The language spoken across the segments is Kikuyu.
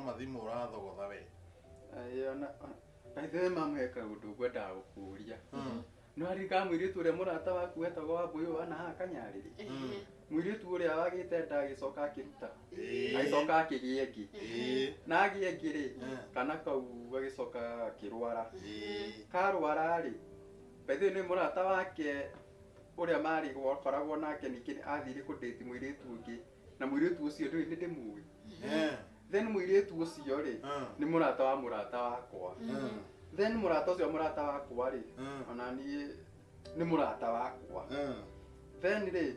mathimũ ũrathogotha we. Ĩĩ, ona by the way mamu he kaũndũ ngwendaga gũkũria. Nĩ waririkana mũirĩtu ũrĩa mũrata waku wetagwo Wambũyũ wana haha Kanyarĩrĩ? Mũirĩtu ũrĩa wagĩte nda agĩcoka akĩruta. Agĩcoka akĩgĩa ĩngĩ. Na agĩa ĩngĩ rĩ, kana kau agĩcoka gakĩrwara. Karwara rĩ, by the way nĩ mũrata wake ũrĩa marĩ gwakoragwo nake ningĩ nĩ athire kũ date mũirĩtu ũngĩ na mũirĩtu ũcio ndũĩ nĩ ndĩmũĩ. Then mũirĩtu ũcio rĩ, nĩ mũrata wa mũrata wakwa. Then mũrata ũcio wa mũrata wakwa rĩ, ona niĩ nĩ mũrata wakwa. Then rĩ,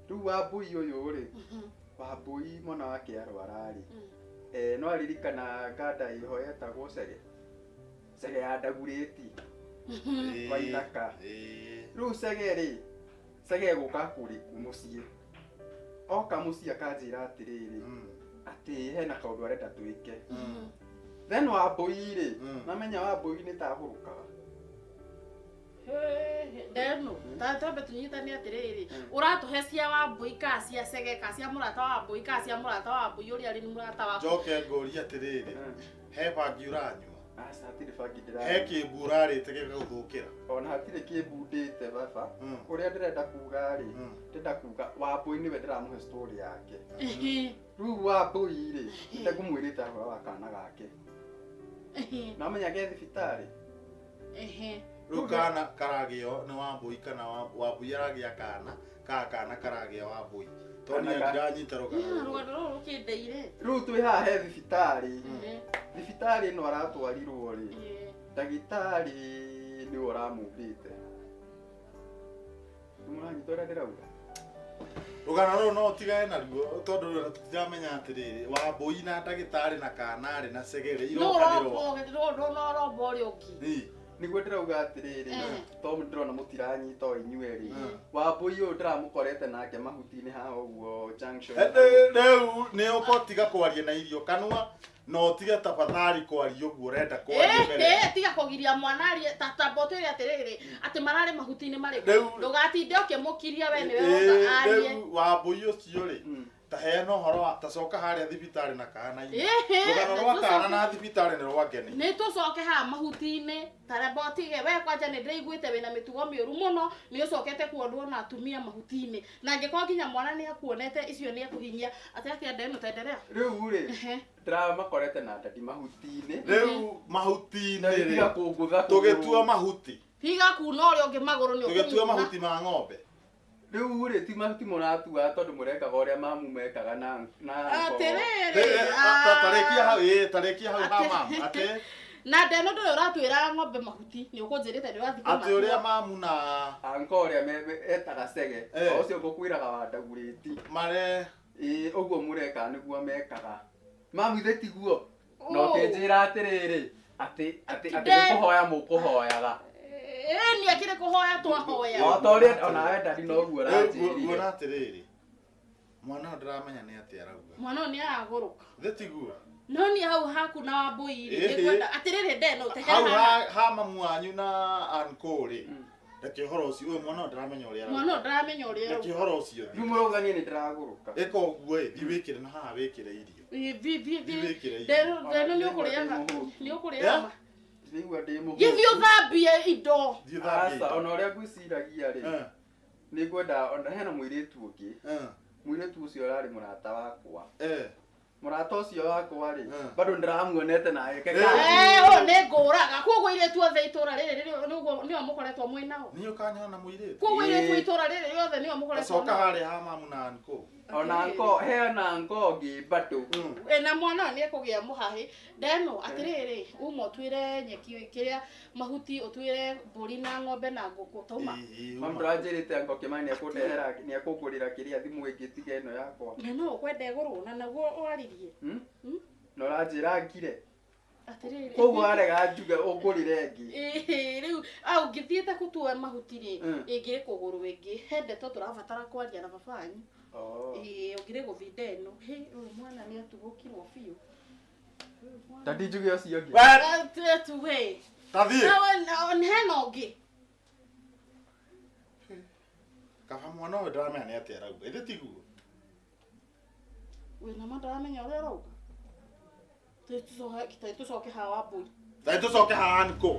rĩu Wambũi ũyũ rĩ, Wambũi mwana wake arwara rĩ, no aririkana nganda ĩho yetagwo Cege, Cege ya Ndagurĩti Waithaka. Rĩu Cege rĩ, Cege egũka kũrĩ mũciĩ, oka mũciĩ akanjĩra atĩrĩrĩ, atĩ hena kaũndũ arenda twĩke. Then Wambũi rĩ, namenya Wambũi nĩ ta agũrũkaga. Ndenu ta twambe tũnyitane atĩrĩrĩ, ũratũhe cia Wambũi ka cia Cege ka cia mũrata wa Wambũi ka cia mũrata wa Wambũi ũrĩa arĩ nĩ mũrata waku? Njoke ngũrie atĩrĩrĩ, he bangi ũranyua? Aca, hatirĩ bangi He ndĩranyua. kĩmbu ũrarĩte gĩgagũthũkĩra? Ona hatirĩ kĩmbundĩte baba. Ũrĩa ndĩrenda kuga rĩ, ndĩrenda kuga Wambũi nĩwe ndĩramũhe story yake. Rĩu Wambũi rĩ, ndengũmwĩrĩte ũhoro wa kana gake. Namenya ge thibitarĩ. Rĩu kana karagĩo nĩ Wambũi kana Wambũi aragĩa kana kana kana karagĩa Wambũi? Tondũ niĩ ndiranyita rũgano rũrũ. Rũgano rũrũ rũkĩndeire. Rĩu twĩ haha he thibitarĩ. Thibitarĩ ĩno aratwarirwo rĩ, ndagĩtarĩ nĩwe ũramũmbĩte. Nĩ mũranyita ũrĩa ndĩrauga? Rũgano rũrũ no ũtigane naruo tondũ rũrũ tũtiramenya atĩrĩrĩ, Wambũi na ndagĩtarĩ na kanarĩ na Cegere No irokanĩrwo. Ũromba ũrĩa ũngĩ. Nĩguo ndĩrauga atĩrĩrĩ, to ndĩrona mũtiranyita o inyuerĩ. Wambũi ũyũ ndĩramũkorete nake mahuti-inĩ haha ũguo junction. Rĩu nĩ ũkũtiga kwaria na irio kanua na ũtige tafadhali kwaria ũguo ũrenda kwaria mbere. Tiga kũgiria mwana arie ta tamba ũtwĩre atĩrĩrĩ, atĩ mararĩ mahuti-inĩ marĩkũ? Ndũgatinde ũkĩmũkiria we nĩwe woka arie. Rĩu Wambũi ũcio rĩ, ta heana ũhoro wa ta coka harĩa thibitarĩ na kana inĩ. Rũgano rwa kana na thibitarĩ nĩ rwangeni. Nĩ tũcoke haha mahuti-inĩ taramba ũtige we kwanja nĩ ndĩraiguĩte wĩna mĩtugo mĩũru mũno, nĩ ũcokete kuonwo na atumia mahuti-inĩ, na angĩkorwo nginya mwana nĩ akuonete icio nĩ ekũhinyia atĩ atĩa ndeno tenderea. Rĩu rĩ, ndĩramakorete na ndadi mahuti-inĩ. Rĩu mahuti-inĩ Tiga rĩ, kũngũtha tũgĩtua kũgũrũ. mahuti. Tiga kuna ũrĩa ũngĩ magũrũ nĩ Tũgĩtua ũkũmuna. mahuti ma ng'ombe. Rĩu rĩ, ti mahuti mũratua tondũ mũrekaga ũrĩa mamu mekaga na Atĩrĩrĩ, Tarĩkia hau, ĩĩ, tarĩkia hau ha mamu atĩ na ndeno ndũrĩ ũratuĩra ng'ombe mahuti, nĩ ũkũnjĩrĩte nĩ ũrathiĩ atĩ ũrĩa kũmatua. mamu na Anko ũrĩa etaga Cege, o ũcio ngũkwĩraga wa Ndagurĩti. Mare Ĩĩ, ũguo mũreka nĩguo mekaga. Mamu ithe tiguo? Na ũkĩnjĩra atĩrĩrĩ, atĩ atĩ atĩ nĩ kũhoya mũkũhoyaga. Ĩĩ, nĩ akĩrĩ kũhoya twahoya. O ta ũrĩa onawe ndadi noguo ũranjĩrire. Nguona atĩrĩrĩ, mwana ũyũ ndĩramenya nĩ atĩa arauga. Mwana ũyũ nĩ aragũrũka. Thĩ tiguo? No niĩ hau haku na Wambũi rĩ, nĩngwenda atĩrĩrĩ ndeno ũtegera Hau haha. ha mamu wanyu na uncle rĩ, reke ũhoro ũcio, ũyũ mwana ũyũ ndĩramenya ũrĩa arauga. Mwana ũyũ ndĩramenya ũrĩa Reke arauga. ũhoro ũcio Rĩu mũrauga niĩ nĩ ndĩragũrũka. Ĩka ũguo ĩ, thiĩ wĩkĩre na haha wĩkĩre irio. Thiĩ, thiĩ, thiĩ, Thiĩ wĩkĩre irio. Ndeno, ndeno nĩ ũkũrĩaga, nĩ ũkũrĩaga. Ndĩraigua ndĩ mũhũtu. Gĩthiĩ ũthambie indo. Thiĩ ũthambie Aca, ona ũrĩa ngwĩciragia rĩ, nĩ ngwenda ona hena mũirĩtu ũngĩ. Mũirĩtu ũcio ũrarĩ mũrata wakwa. Mũrata ũcio wakwa rĩ, bado ndĩramuonete na eke Ũyũ nĩ ngũraga. Koguo airĩtu othe itũra rĩrĩ nĩguo nĩo mũkoretwo mwĩ nao. Niĩ ũkanyona na mũirĩtu. Koguo airĩtu itũra rĩrĩ rĩothe nĩo mũkoretwo Acoka nao. harĩa ha mamu na uncle. Ona uncle, he na uncle ũngĩ bado. Na mwana ũyũ nĩ ekũgĩa mũhahĩ. Ndeno, atĩrĩrĩ, uma ũtuĩre nyeki kĩrĩa mahuti, ũtuĩre mbũri na ng'ombe na ngũkũ, tauma. Mamu ndũranjĩrĩte uncle Kĩmani nĩekũndehera, nĩekũngũrĩra kĩrĩa thimũ ĩngĩ tiga ĩno yakwa. Na no ũkwenda ĩgũrwo na naguo waririe. Na ũranjĩra ngire. Atĩrĩrĩ. Koguo warega njuge ũngũrĩre ĩngĩ. Ĩĩ, rĩu ũngĩthiĩte gũtua mahuti rĩ, ĩngĩrĩ kũgũrwo ĩngĩ. He ndeto tũrabatara kwaria na baba wanyu. Ĩĩ, ũngĩrĩ gũthiĩ ndeno. Hĩ, ũyũ mwana nĩ atugũkirwo biũ. Ndadi njuge ũcio ũngĩ. Tuge. Tathiĩ. Hena ũngĩ. Kaba mwana ũyũ ndĩramenya nĩ atĩa arauga. Ĩthĩ tiguo? Wĩna ma ndũramenya ũrĩa ũrauga? Tũcoke haha Wambũi. Thaĩ tũcoke haha nĩkũ?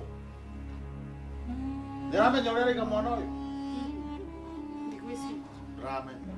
Nĩaramenya ũrĩa araiga mwana ũyũ? Ndigwĩciria. Ndĩramenya.